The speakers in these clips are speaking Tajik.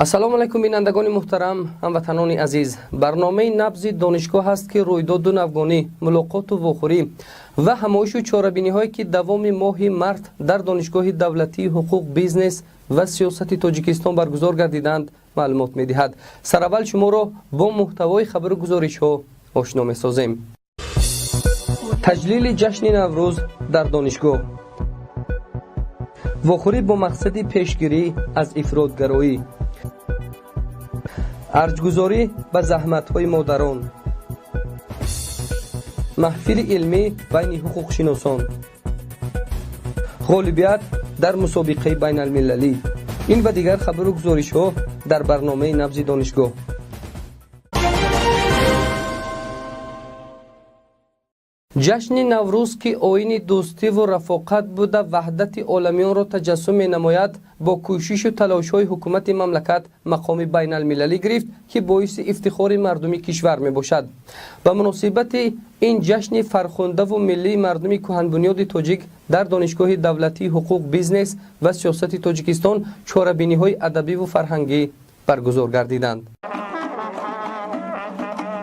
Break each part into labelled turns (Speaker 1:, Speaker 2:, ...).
Speaker 1: Ассалому алайкум, бинандагони муҳтарам, ҳамватанони азиз. Барномаи «Набзи донишгоҳ» ҳаст, ки рӯйдоду навгонӣ, мулоқоту вохӯрӣ ва ҳамоишу чорабиниҳое, ки давоми моҳи март дар Донишгоҳи давлатии ҳуқуқ, бизнес ва сиёсати Тоҷикистон баргузор гардиданд, маълумот медиҳад. Сараввал шуморо бо муҳтавои хабару гузоришҳо ошно месозем. Таҷлили ҷашни Наврӯз дар донишгоҳ, вохӯрӣ бо мақсади пешгирӣ аз ифротгароӣ, арҷгузорӣ ба заҳматҳои модарон, маҳфили илмӣ байни ҳуқуқшиносон, ғолибият дар мусобиқаи байналмилалӣ. Ин ва дигар хабару гузоришҳо дар барномаи «Набзи донишгоҳ». Ҷашни Наврӯз, ки оини дӯстиву рафоқат буда, ваҳдати оламиёнро таҷассум менамояд, бо кӯшишу талошҳои ҳукумати мамлакат мақоми байналмилалӣ гирифт, ки боиси ифтихори мардуми кишвар мебошад. Ба муносибати ин ҷашни фархундаву миллии мардуми кӯҳанбунёди тоҷик дар Донишгоҳи давлатии ҳуқуқ, бизнес ва сиёсати Тоҷикистон чорабиниҳои адабиву фарҳангӣ баргузор гардиданд.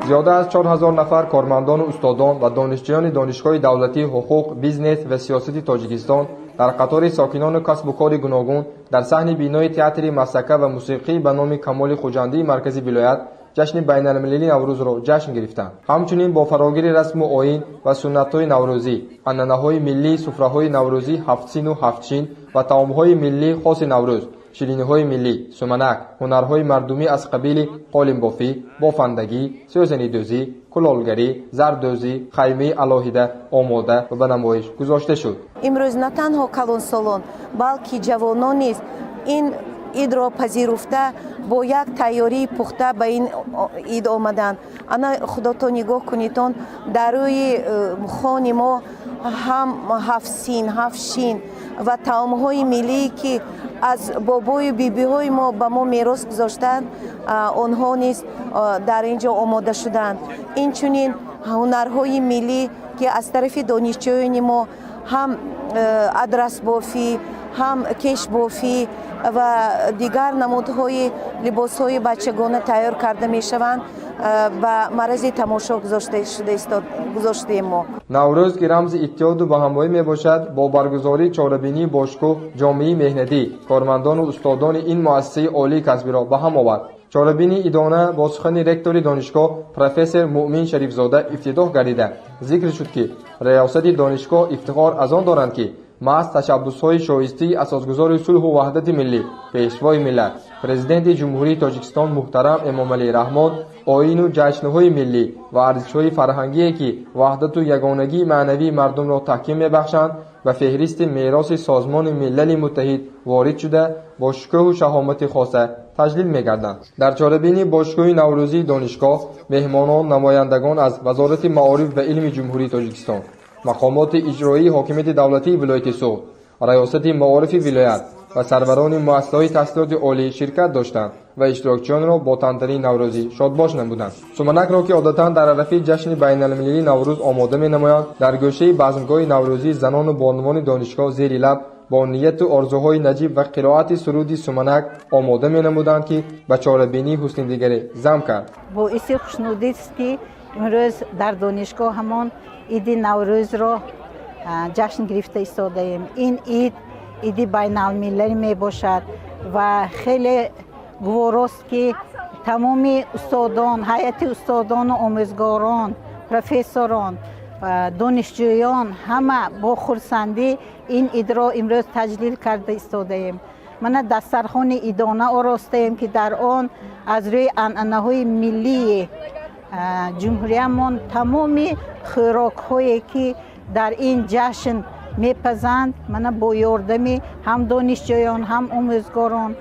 Speaker 2: Зиёда аз 4000 нафар кормандону устодон ва донишҷӯёни Донишгоҳи давлатии ҳуқуқ, бизнес ва сиёсати Тоҷикистон дар қатори сокинону касбу кори гуногун дар саҳни бинои театри масака ва мусиқӣ ба номи Камоли Хуҷандии маркази вилоят ҷашни байналмилалии Наврӯзро ҷашн гирифтанд. Ҳамчунин бо фарогири расму оин ва суннатҳои наврӯзӣ, анъанаҳои миллӣ, суфраҳои наврӯзӣ ҳафтсину ҳафтчин ва таомҳои миллии хоси Наврӯз, шириниҳои миллӣ, суманак, ҳунарҳои мардумӣ аз қабили қолинбофӣ, бофандагӣ, сӯзанидӯзӣ, кулолгарӣ, зардӯзӣ, хаймаи алоҳида омода ва ба намоиш гузошта шуд.
Speaker 3: Имрӯз на танҳо калонсолон, балки ҷавонон низ ин идро пазируфта, бо як тайёрии пухта ба ин ид омаданд. Ана, худото нигоҳ кунедон, дар рӯи хони мо ҳам ҳафтсин, ҳафтшин ва таомҳои миллие, ки аз бобою бибиҳои мо ба мо мерос гузоштанд, онҳо низ дар ин ҷо омода шуданд. Инчунин ҳунарҳои миллӣ, ки аз тарафи донишҷӯёни мо ҳам адрасбофӣ, ҳам кешбофӣ ва дигар намудҳои либосҳои бачагона тайёр карда мешаванд, ба маррази тамошо гузоштаем мо.
Speaker 2: Наврӯз, ки рамзи иттиҳоду баҳамоӣ мебошад, бо баргузории чорабинии бошкӯҳ ҷомеаи меҳнатӣ, кормандону устодони ин муассисаи олии касбиро ба ҳам овард. Чорабинии идона бо сухани ректори донишгоҳ профессор Муъмин Шарифзода ифтитоҳ гардида, зикр шуд, ки раёсати донишгоҳ ифтихор аз он доранд, ки маҳз ташаббусҳои шоистаи асосгузори сулҳу ваҳдати миллӣ, Пешвои миллат, Президенти Ҷумҳурии Тоҷикистон муҳтарам Эмомалӣ Раҳмон оину ҷашнҳои миллӣ ва арзишҳои фарҳангие, ки ваҳдату ягонагии маънавии мардумро таҳким мебахшанд, ба феҳристи мероси Созмони Милали Муттаҳид ворид шуда, бо шукӯҳу шаҳомати хоса таҷлил мегарданд. Дар чорабинии бошкӯҳи наврӯзии донишгоҳ меҳмонон, намояндагон аз Вазорати маориф ва илми Ҷумҳурии Тоҷикистон, мақомоти иҷроии ҳокимияти давлатии вилояти Суғд, раёсати маорифи вилоят ва сарварони муассисаҳои таҳсилоти олӣ ширкат доштанд ва иштирокчиёнро бо тантании наврӯзӣ шодбош намуданд. Суманакро, ки одатан дар арафаи ҷашни байналмилалии Наврӯз омода менамоянд, дар гӯшаи базмгоҳи наврӯзӣ занону бонувони донишгоҳ зери лаб бо нияту орзуҳои наҷиб ва қироати суруди суманак омода менамуданд, ки ба чорабинии ҳусни дигаре зам кард.
Speaker 4: Боиси хушнудист, ки имрӯз дар донишгоҳ ҳамон иди Наврӯзро ҷашн гирифта истодаем. Ин ид иди байналмилалӣ мебошад ва хеле гуворост, ки тамоми устодон, ҳайати устодону омӯзгорон, профессорон, донишҷӯён ҳама бо хурсандӣ ин идро имрӯз таҷлил карда истодаем. Мана, дастархони идона оростаем, ки дар он аз рӯи анъанаҳои миллии ҷумҳуриямон тамоми хӯрокҳое, ки дар ин ҷашн мепазанд, мана, бо ёрдами ҳам донишҷӯён, ҳам омӯзгорон,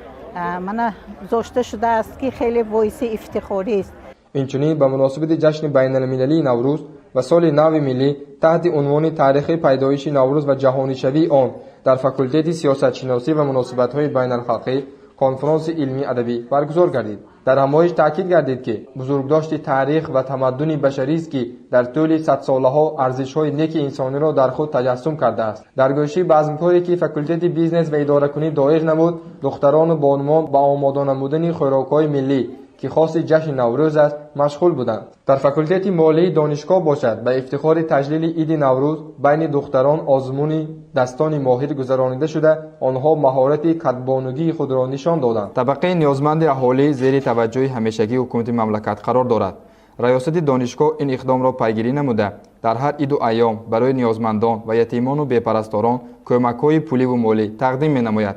Speaker 4: мана, гузошта шудааст, ки хеле боиси ифтихорист.
Speaker 2: Инчунин ба муносибати ҷашни байналмилалии Наврӯз ва соли нави миллӣ таҳти унвони «Таърихи пайдоиши Наврӯз ва ҷаҳонишавии он» дар факултети сиёсатшиносӣ ва муносибатҳои байналхалқӣ Конфронси илмӣ адабӣ баргузор гардид. Дар ҳамоиш таъкид гардид, ки бузургдошти таърих ва тамаддуни башарист, ки дар тӯли садсолаҳо арзишҳои неки инсониро дар худ таҷассум кардааст. Дар гӯшаи базмкоре, ки факултети бизнес ва идоракунӣ доир намуд, духтарону бонувон ба омода намудани хӯрокҳои миллӣ, ки хоси ҷашни Наврӯз аст, машғул буданд. Дар факултети молии донишгоҳ бошад, ба ифтихори таҷлили иди Наврӯз байни духтарон озмуни дастони моҳир гузаронида шуда, онҳо маҳорати кадбонугии худро нишон доданд. Табақаи ниёзманди аҳолӣ зери таваҷҷӯҳи ҳамешагии ҳукумати мамлакат қарор дорад. Раёсати донишгоҳ ин иқдомро пайгирӣ намуда, дар ҳар иду айём барои ниёзмандон ва ятимону бепарасторон кӯмакҳои пуливу молӣ тақдим менамояд.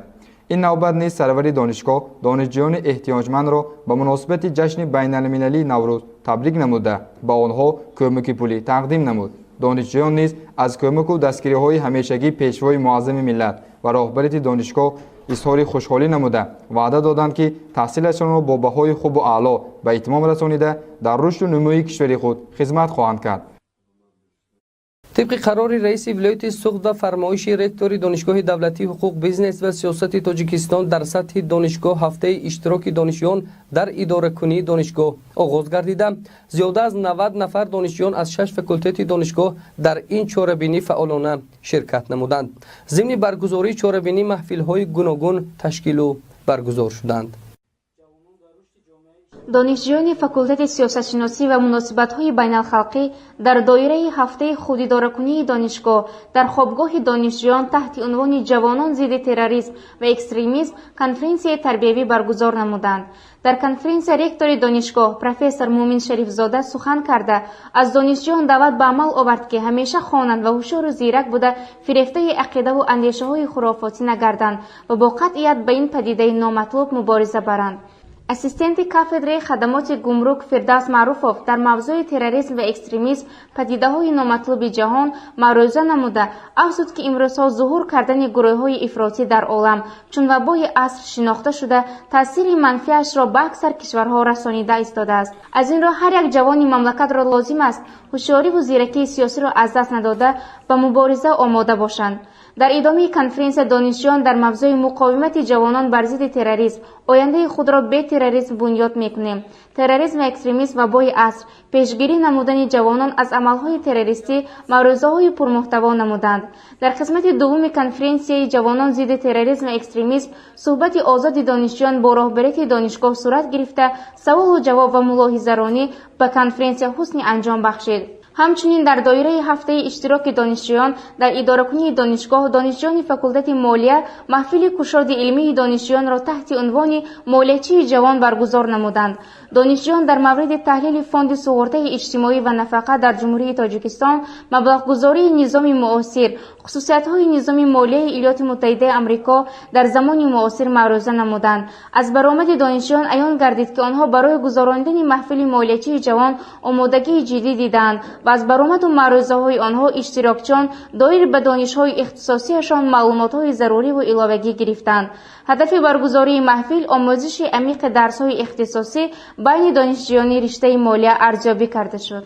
Speaker 2: Ин навбат низ сарвари донишгоҳ донишҷӯёни эҳтиёҷмандро ба муносибати ҷашни байналмилалии Наврӯз табрик намуда, ба онҳо кӯмаки пулӣ тақдим намуд. Донишҷӯён низ аз кӯмаку дастгириҳои ҳамешагии Пешвои муаззами миллат ва роҳбарияти донишгоҳ изҳори хушҳолӣ намуда, ваъда доданд, ки таҳсилашонро бо баҳои хубу аъло ба итмом расонида, дар рушду нумӯи кишвари худ хизмат хоҳанд кард.
Speaker 1: Тибқи қарори раиси вилояти Суғд ва фармоиши ректори Донишгоҳи давлатии ҳуқуқ, бизнес ва сиёсати Тоҷикистон дар сатҳи донишгоҳ ҳафтаи иштироки донишҷӯён дар идоракунии донишгоҳ оғоз гардида, зиёда аз 90 нафар донишҷӯён аз шаш факултети донишгоҳ дар ин чорабинӣ фаъолона ширкат намуданд. Зимни баргузории чорабинӣ маҳфилҳои гуногун ташкилу баргузор шуданд.
Speaker 5: Донишҷӯёни факултети сиёсатшиносӣ ва муносибатҳои байналхалқӣ дар доираи ҳафтаи худидоракунии донишгоҳ дар хобгоҳи донишҷӯён таҳти унвони «Ҷавонон зидди терроризм ва экстремизм» конференсияи тарбиявӣ баргузор намуданд. Дар конференсия ректори донишгоҳ, профессор Муъмин Шарифзода сухан карда, аз донишҷӯён даъват ба амал овард, ки ҳамеша хонанд ва ҳушёру зирак буда, фирефтаи ақидаву андешаҳои хурофотӣ нагарданд ва бо қатъият ба ин падидаи номатлуб мубориза баранд. Ассистенти кафедраи хадамоти гумрук Фирдавс Маъруфов дар мавзӯи «Терроризм ва экстремизм: падидаҳои номатлуби ҷаҳон» маърӯза намуда, афзуд, ки имрӯзҳо зуҳур кардани гурӯҳҳои ифротӣ дар олам чун вабои аср шинохта шуда, таъсири манфиашро ба аксар кишварҳо расонида истодааст. Аз ин рӯ ҳар як ҷавони мамлакатро лозим аст ҳушёриву зиракии сиёсиро аз даст надода, ба мубориза омода бошанд. Дар идомаи конференсия донишҷӯён дар мавзӯи «Муқовимати ҷавонон бар зидди терроризм. Ояндаи худро бе терроризм бунёд мекунем», «Терроризм ва экстремизм: вабои аср», «Пешгирӣ намудани ҷавонон аз амалҳои террористӣ» маърӯзаҳои пурмуҳтаво намуданд. Дар қисмати дуввуми конференсияи «Ҷавонон зидди терроризм ва экстремизм» суҳбати озоди донишҷӯён бо роҳбарияти донишгоҳ сурат гирифта, саволу ҷавоб ва мулоҳизаронӣ ба конференсия ҳусни анҷом бахшид. Ҳамчунин дар доираи ҳафтаи иштироки донишҷӯён дар идоракунии донишгоҳ донишҷӯёни факултети молия маҳфили кушоди илмии донишҷӯёнро таҳти унвони «Молиячии ҷавон» баргузор намуданд. Донишҷӯён дар мавриди таҳлили фонди суғуртаи иҷтимоӣ ва нафақа дар Ҷумҳурии Тоҷикистон, маблағгузории низоми муосир, хусусиятҳои низоми молияи Иёлоти Муттаҳидаи Амрико дар замони муосир маърӯза намуданд. Аз баромади донишҷӯён аён гардид, ки онҳо барои гузаронидани маҳфили молиячии ҷавон омодагии ҷиддӣ дидаанд ва аз баромаду маърӯзаҳои онҳо иштирокчиён доир ба донишҳои ихтисосиашон маълумотҳои заруриву иловагӣ гирифтанд. Ҳадафи баргузории маҳфил омӯзиши амиқи дарсҳои ихтисосӣ байни донишҷӯёни риштаи молия арзёбӣ карда шуд.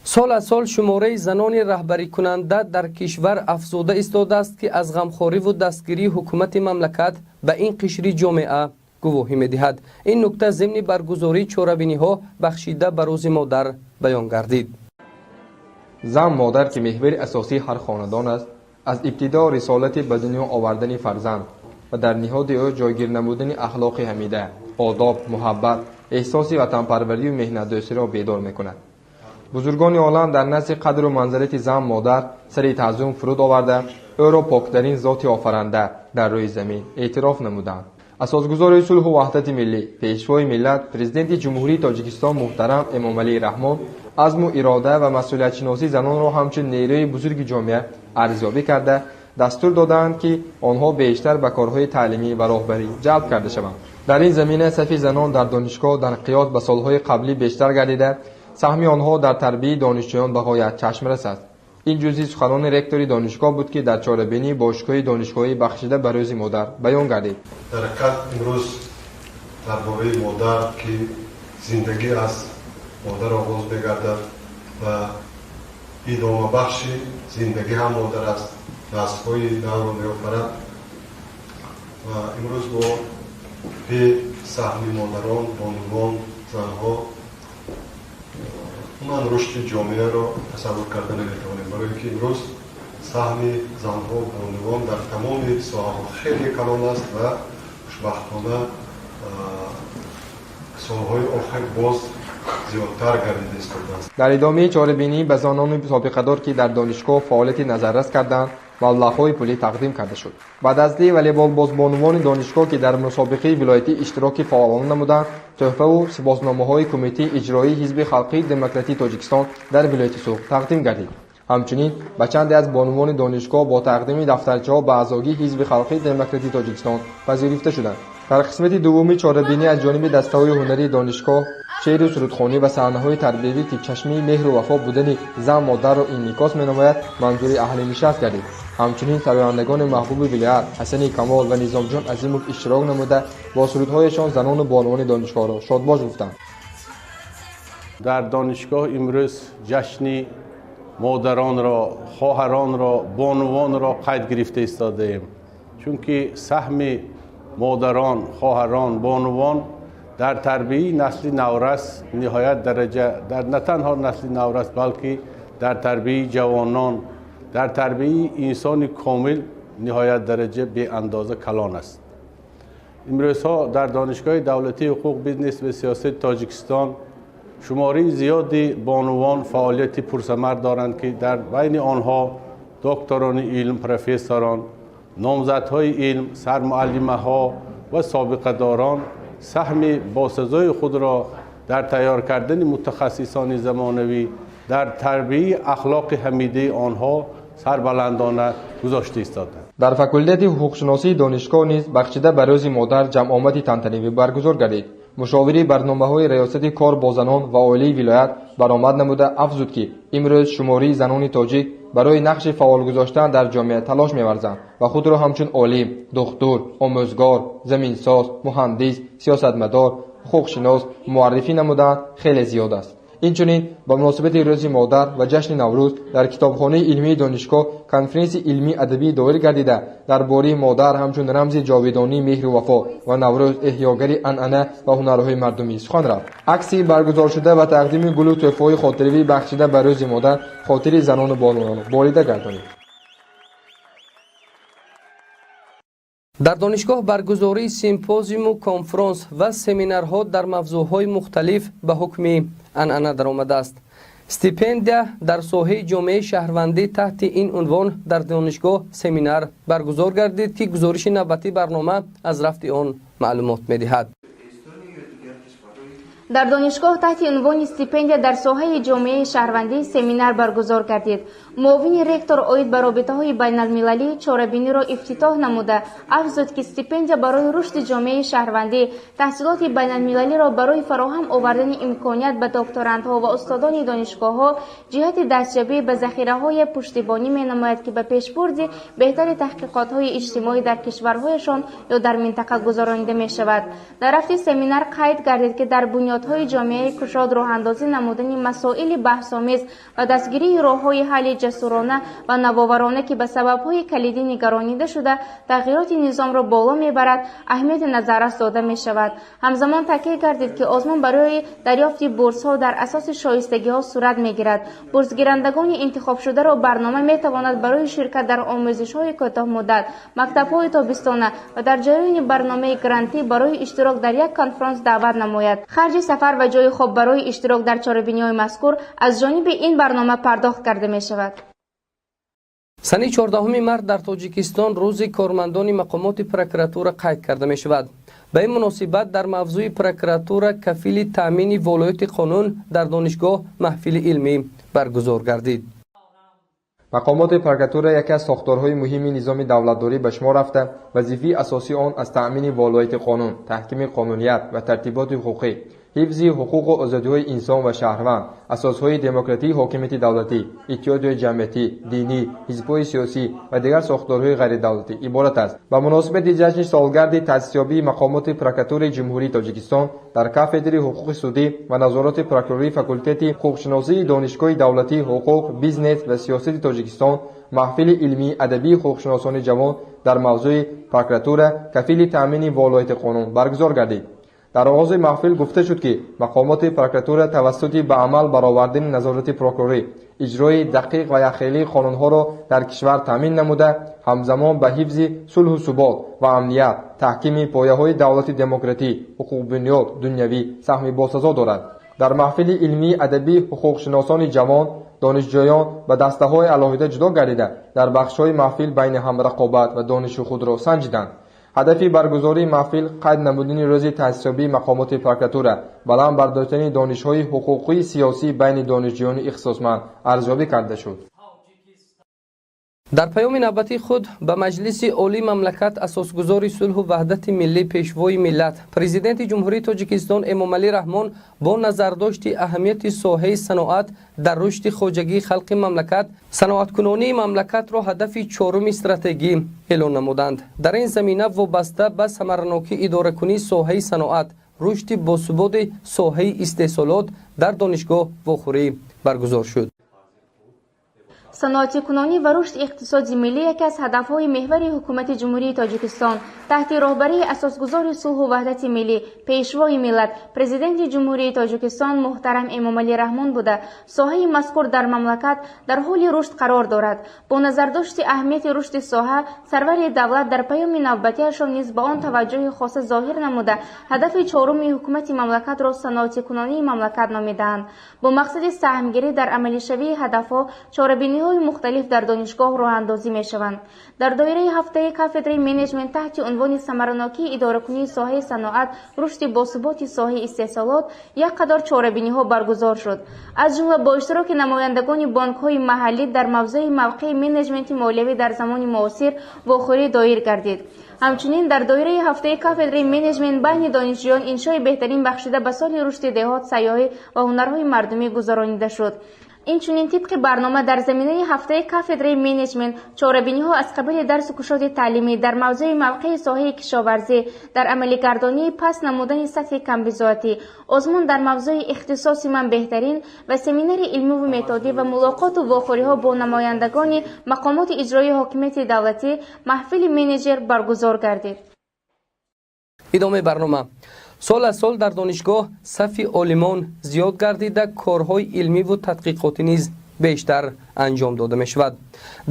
Speaker 1: Сол аз сол шумораи занони раҳбарикунанда дар кишвар афзуда истодааст, ки аз ғамхориву дастгирии ҳукумати мамлакат ба ин қишри ҷомеа гувоҳӣ медиҳад. Ин нукта зимни баргузории чорабиниҳо, бахшида ба Рӯзи модар, баён гардид.
Speaker 2: Зан модар, ки меҳвари асосии ҳар хонадон аст, аз ибтидо рисолати ба дунё овардани фарзанд ва дар ниҳоди ӯ ҷойгир намудани ахлоқи ҳамида, одоб, муҳаббат, эҳсоси ватанпарварию меҳнатдӯстиро бедор мекунад. Бузургони олам дар назди қадру манзалати зан модар сари таъзум фуруд оварда, ӯро поктарин зоти офаранда дар рӯи замин эътироф намуданд. Асосгузори сулҳу ваҳдати миллӣ, Пешвои миллат, Президенти Ҷумҳурии Тоҷикистон муҳтарам Эмомалӣ Раҳмон азму ирода ва масъулиятшиносии занонро ҳамчун нерӯи бузурги ҷомеа арзёбӣ карда, дастур додаанд, ки онҳо бештар ба корҳои таълимӣ ва роҳбарӣ ҷалб карда шаванд. Дар ин замина сафи занон дар донишгоҳ дар қиёс ба солҳои қаблӣ бештар гардида, саҳми онҳо дар тарбияи донишҷӯён ба ғоят чашмрас аст. Ин ҷузъи суханони ректори донишгоҳ буд, ки дар чорабинии бошгоҳи донишгоҳӣ, бахшида ба Рӯзи модар, баён гардид.
Speaker 6: Дар ҳақиқат, имрӯз дар бораи модар, ки зиндагӣ аз модар оғоз мегардад ва идомабахши зиндагӣ ҳам модар аст, наслҳои навро меофарад. Ва имрӯз мо бе саҳми модарон, бонувон, занҳо умуман рушди ҷомеаро тасаввур карда наметавонем, барои ин ки имрӯз саҳми занҳо, бонувон дар тамоми соҳаҳо хеле калон аст ва хушбахтона солҳои охир боз зиёдтар гардида истодааст.
Speaker 2: Дар идомаи чорабинӣ ба занони собиқадор, ки дар донишгоҳ фаъолияти назаррас карданд, маблағҳои пулӣ тақдим карда шуд. Ба дастаи волейболбозбонувони донишгоҳ, ки дар мусобиқаи вилоятӣ иштироки фаъолона намуданд, тӯҳфаву сипосномаҳои Кумитаи иҷроии Ҳизби халқии демократии Тоҷикистон дар вилояти Суғд тақдим гардид. Ҳамчунин ба чанде аз бонувони донишгоҳ бо тақдими дафтарчаҳо ба аъзогии Ҳизби халқии демократии Тоҷикистон пазируфта шуданд. Дар қисмати дуввуми чорабинӣ аз ҷониби дастаҳои ҳунарии донишгоҳ шеъру сурудхонӣ ва саҳнаҳои тарбиявӣ, ки чашмаи меҳру вафо будани зан модарро инъикос менамояд, манзури аҳли нишаст гардид. Ҳамчунин сарояндагони маҳбуби вилоят Ҳасани Камол ва Низомҷон Азимов иштирок намуда, бо сурудҳояшон занону бонувони донишгоҳро шодбош гуфтанд.
Speaker 7: Дар донишгоҳ имрӯз ҷашни модаронро, хоҳаронро, бонувонро қайд гирифта истодаем, чунки саҳми модарон, хоҳарон, бонувон дар тарбияи насли наврас ниҳоят дараҷа, дар на танҳо насли наврас, балки дар тарбияи ҷавонон, дар тарбияи инсони комил ниҳоят дараҷа беандоза калон аст. Имрӯзҳо дар Донишгоҳи давлатии ҳуқуқ, бизнес ва сиёсати Тоҷикистон шумораи зиёди бонувон фаъолияти пурсамар доранд, ки дар байни онҳо докторони илм, профессорон, номзадҳои илм, сармуаллимаҳо ва собиқадорон саҳми босазои худро дар тайёр кардани мутахассисони замонавӣ, дар тарбияи ахлоқи ҳамидаи онҳо сарбаландона гузошта истоданд.
Speaker 2: Дар факултети ҳуқуқшиносии донишгоҳ низ бахшида ба Рӯзи модар ҷамъомади тантанавӣ баргузор гардид. Мушовири барномаҳои Раёсати кор бо занон ва оилаи вилоят баромад намуда афзуд, ки имрӯз шумории занони тоҷик барои нақши фаъол гузоштан дар ҷомеа талош меварзанд ва худро ҳамчун олим, духтур, омӯзгор, заминсоз, муҳандис, сиёсатмадор, ҳуқуқшинос муаррифӣ намуданд хеле зиёд аст. Инчунин ба муносибати Рӯзи модар ва ҷашни Наврӯз дар китобхонаи илмии донишгоҳ конференсияи илмии адабӣ доир гардида, дар бораи модар ҳамчун рамзи ҷовидонии меҳру вафо ва Наврӯз эҳёгари анъана ва ҳунарҳои мардумӣ сухан рафт. Акси баргузоршуда ва тақдими гулу тӯҳфаҳои хотиравӣ бахшида ба Рӯзи модар хотири занону бонувонро болида гардонид.
Speaker 1: Дар донишгоҳ баргузории симпозиуму конфронс ва семинарҳо дар мавзӯъҳои мухталиф ба ҳукми анъана даромадааст. Стипендия дар соҳаи ҷомеаи шаҳрвандӣ таҳти ин унвон дар донишгоҳ семинар баргузор гардид, ки гузориши навбатии барнома аз рафти он маълумот медиҳад.
Speaker 5: Дар донишгоҳ таҳти унвони стипендия дар соҳаи ҷомеаи шаҳрвандӣ семинар баргузор гардид. Муовини ректор оид ба робитаҳои байналмилалӣ чорабиниро ифтитоҳ намуда афзуд, ки стипендия барои рушди ҷомеаи шаҳрвандӣ, таҳсилоти байналмилалиро барои фароҳам овардани имконият ба докторантҳо ва устодони донишгоҳҳо ҷиҳати дастёбӣ ба захираҳое пуштибонӣ менамояд, ки ба пешбурди беҳтари таҳқиқотҳои иҷтимоӣ дар кишварҳояшон ё дар минтақа гузаронида мешавад. Дар рафти семинар қайд гардид, ки дар бунёдҳои ҷомеаи кушод роҳандозӣ намудани масоили баҳсомез ва дастгирии роҳҳои ҳалли ҷасурона ва навоварона, ки ба сабабҳои калидӣ нигаронида шуда тағйироти низомро боло мебарад, аҳамияти назаррас дода мешавад. Ҳамзамон таъкид гардид, ки озмун барои дарёфти бурсҳо дар асоси шоистагиҳо сурат мегирад. Бурсгирандагони интихобшударо барнома метавонад барои ширкат дар омӯзишҳои кӯтоҳмуддат, мактабҳои тобистона ва дар ҷараёни барномаи грантӣ барои иштирок дар як конфронс даъват намояд. Харҷи сафар ва ҷои хоб барои иштирок дар чорабиниҳои мазкур аз ҷониби ин барнома пардохт карда мешавад.
Speaker 1: Санаи 14 март дар Тоҷикистон Рӯзи кормандони мақомоти прокуратура қайд карда мешавад. Ба ин муносибат дар мавзӯи прокуратура кафили таъмини волояти қонун дар донишгоҳ маҳфили илмӣ баргузор гардид.
Speaker 2: Мақомоти прокуратура яке аз сохторҳои муҳими низоми давлатдорӣ ба шумор рафта, вазифаи асосии он аз таъмини волояти қонун, таҳкими қонуният ва тартиботи ҳуқуқӣ, ҳифзи ҳуқуқу озодиҳои инсон ва шаҳрванд, асосҳои демократии ҳокимияти давлатӣ, иттиҳодиҳои ҷамъиятӣ, динӣ, ҳизбҳои сиёсӣ ва дигар сохторҳои ғайридавлатӣ иборат аст. Ба муносибати ҷашни солгарди таъсисёбии мақомоти прокуратураи Ҷумҳурии Тоҷикистон дар кафедраи ҳуқуқи судӣ ва назорати прокурории факултети ҳуқуқшиносии Донишгоҳи давлатии ҳуқуқ, бизнес ва сиёсати Тоҷикистон маҳфили илмии адабии ҳуқуқшиносони ҷавон Дар мавзӯи «Прокуратура кафили таъмини волоияти қонун» баргузор гардид. Дар оғози маҳфил гуфта шуд, ки мақомоти прокуратура тавассути ба амал баровардани назорати прокурорӣ иҷрои дақиқ ва якхелии қонунҳоро дар кишвар таъмин намуда, ҳамзамон ба ҳифзи сулҳу субот ва амният, таҳкими пояҳои давлати демократӣ, ҳуқуқбунёд дунявӣ саҳми босазо дорад. Дар маҳфили илмии адабӣ ҳуқуқшиносони ҷавон, донишҷӯён ба дастаҳои алоҳида ҷудо гардида, дар бахшҳои маҳфил байни ҳам рақобат ва дониши худро санҷиданд. Ҳадафи баргузории маҳфил қайд намудани рӯзи таъсисёбии мақомоти прокуратура, баланд бардоштани донишҳои ҳуқуқии сиёсӣ байни донишҷӯёни ихтисосманд арзёбӣ карда шуд.
Speaker 1: Дар паёми навбатии худ ба Маҷлиси Олии мамлакат асосгузори сулҳу ваҳдати миллӣ, Пешвои миллат, Президенти Ҷумҳурии Тоҷикистон Эмомалӣ Раҳмон бо назардошти аҳамияти соҳаи саноат дар рушди хоҷагии халқи мамлакат саноаткунонии мамлакатро ҳадафи чоруми стратегӣ эълон намуданд. Дар ин замина вобаста ба самаранокии идоракунии соҳаи саноат, рушди босуботи соҳаи истеҳсолот дар донишгоҳ вохӯрӣ баргузор шуд.
Speaker 5: Саноатикунонӣ ва рушди иқтисоди миллӣ яке аз ҳадафҳои меҳвари Ҳукумати Ҷумҳурии Тоҷикистон таҳти роҳбарии асосгузори сулҳу ваҳдати миллӣ, Пешвои миллат, Президенти Ҷумҳурии Тоҷикистон муҳтарам Эмомалӣ Раҳмон буда, соҳаи мазкур дар мамлакат дар ҳоли рушд қарор дорад. Бо назардошти аҳамияти рушди соҳа, сарвари давлат дар паёми навбатиашон низ ба он таваҷҷӯҳи хоса зоҳир намуда, ҳадафи чоруми ҳукумати мамлакатро саноатикунонии мамлакат номидаанд. Бо мақсади саҳмгирӣ дар амалишавии ҳадафҳо чорабиниҳои мухталиф дар донишгоҳ роҳандозӣ мешаванд. Дар доираи ҳафтаи кафедраи менеҷмент таҳти унвони «Самаранокии идоракунии соҳаи саноат, рушди босуботи соҳаи истеҳсолот» як қатор чорабиниҳо баргузор шуд. Аз ҷумла бо иштироки намояндагони бонкҳои маҳаллӣ дар мавзӯи «Мавқеи менеҷменти молиявӣ дар замони муосир» вохӯрӣ доир гардид. Ҳамчунин дар доираи ҳафтаи кафедраи менеҷмент байни донишҷӯён иншои беҳтарин бахшида ба соли рушди деҳот, сайёҳӣ ва ҳунарҳои мардумӣ гузаронида шуд. Инчунин тибқи барнома дар заминаи ҳафтаи кафедраи менеҷмент чорабиниҳо аз қабили дарсу кушоди таълимӣ дар мавзӯи «Мавқеи соҳаи кишоварзӣ дар амалигардонии паст намудани сатҳи камбизоатӣ», озмун дар мавзӯи «Ихтисоси ман беҳтарин» ва семинари илмиву методӣ ва мулоқоту вохӯриҳо бо намояндагони мақомоти иҷроии ҳокимияти давлатӣ, маҳфили менеҷер баргузор гардид.
Speaker 1: Идомаи барнома. Сол аз сол дар донишгоҳ сафи олимон зиёд гардида, корҳои илмиву тадқиқотӣ низ бештар анҷом дода мешавад.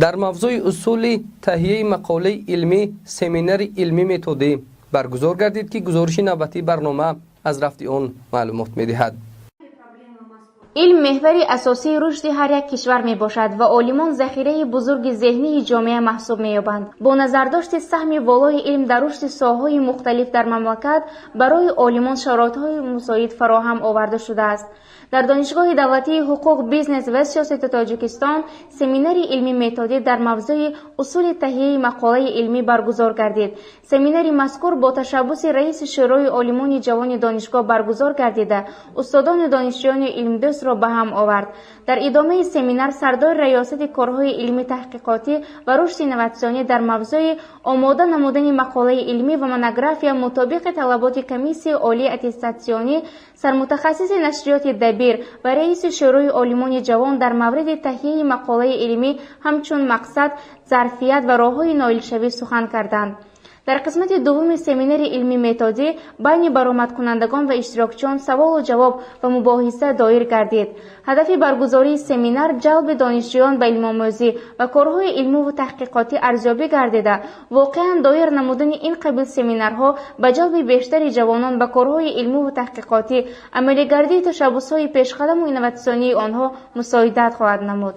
Speaker 1: Дар мавзӯи усули таҳияи мақолаи илмӣ семинари илмӣ методӣ баргузор гардид, ки гузориши навбатии барнома аз рафти он маълумот медиҳад.
Speaker 5: Илм меҳвари асосии рушди ҳар як кишвар мебошад ва олимон захираи бузурги зеҳнии ҷомеа маҳсуб меёбанд. Бо назардошти саҳми волои илм дар рушди соҳаҳои мухталиф дар мамлакат барои олимон шароитҳои мусоид фароҳам оварда шудааст. Дар Донишгоҳи давлатии ҳуқуқ, бизнес ва сиёсати Тоҷикистон семинари илмӣ методӣ дар мавзӯи усули таҳияи мақолаи илмӣ баргузор гардид. Семинари мазкур бо ташаббуси раиси Шӯрои олимони ҷавони донишгоҳ баргузор гардида, устодону донишҷӯёни илмдӯстро ба ҳам овард. Дар идомаи семинар сардори Раёсати корҳои илмӣ таҳқиқотӣ ва рушди инноватсионӣ дар мавзӯи омода намудани мақолаи илмӣ ва монография мутобиқи талаботи Комиссияи олии аттестатсионӣ, сармутахассиси нашриёти «Дабир» ва раиси Шӯрои олимони ҷавон дар мавриди таҳияи мақолаи илмӣ ҳамчун мақсад, зарфият ва роҳҳои ноилшавӣ сухан карданд. Дар қисмати дуввуми семинари илмӣ методӣ байни баромадкунандагон ва иштирокчиён саволу ҷавоб ва мубоҳиса доир гардид. Ҳадафи баргузории семинар ҷалби донишҷӯён ба илмомӯзӣ ва корҳои илмиву таҳқиқотӣ арзёбӣ гардида, воқеан доир намудани ин қабил семинарҳо ба ҷалби бештари ҷавонон ба корҳои илмиву таҳқиқотӣ, амалигардии ташаббусҳои пешқадаму инноватсионии онҳо мусоидат хоҳад намуд.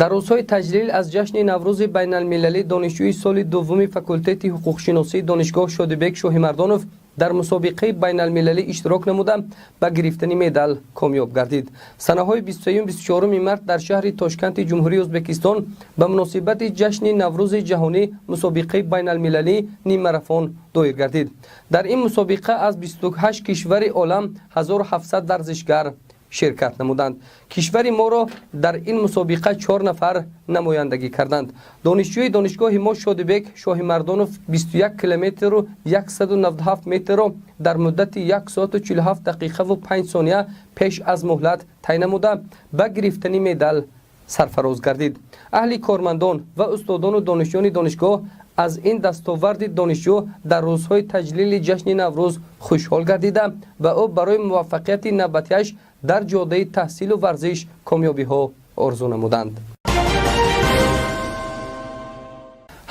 Speaker 1: Дар рӯзҳои таҷлил аз ҷашни Наврӯзи байналмилалӣ донишҷӯи соли дуввуми факултети ҳуқуқшиносии донишгоҳ Шодибек Шоҳимардонов дар мусобиқаи байналмилалӣ иштирок намуда, ба гирифтани медал комёб гардид. Санаҳои 23-24 март дар шаҳри Тошканти Ҷумҳурии Ӯзбекистон ба муносибати ҷашни Наврӯзи ҷаҳонӣ мусобиқаи байналмилалӣ ниммарафон доир гардид. Дар ин мусобиқа аз 28 кишвари олам 1700 варзишгар ширкат намуданд. Кишвари моро дар ин мусобиқа чор нафар намояндагӣ карданд. Донишҷӯи донишгоҳи мо Шодибек Шоҳимардонов 21 километру 197 метрро дар муддати 1 соату 47 дақиқаву 5 сония пеш аз муҳлат тай намуда, ба гирифтани медал Сарфароз гардид. Аҳли кормандон ва устодону донишҷӯёни донишгоҳ аз ин дастоварди донишҷӯ дар рӯзҳои таҷлили ҷашни Наврӯз хушҳол гардида, ба ӯ барои муваффақияти навбатиаш дар ҷодаи таҳсилу варзиш комёбиҳо орзу намуданд.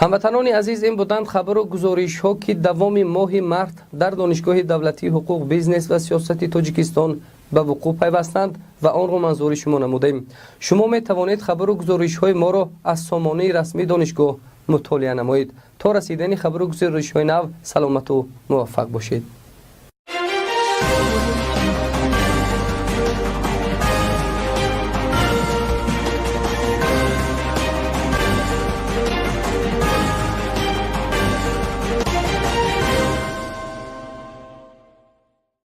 Speaker 1: Ҳамватанони азиз, ин буданд хабару гузоришҳо, ки давоми моҳи март дар Донишгоҳи давлатии ҳуқуқ, бизнес ва сиёсати Тоҷикистон ба вуқӯъ пайвастанд ва онро манзури шумо намудем. Шумо метавонед хабару гузоришҳои моро аз сомонаи расмии донишгоҳ мутолиа намоед. То расидани хабару гузоришҳои нав саломату муваффақ бошед.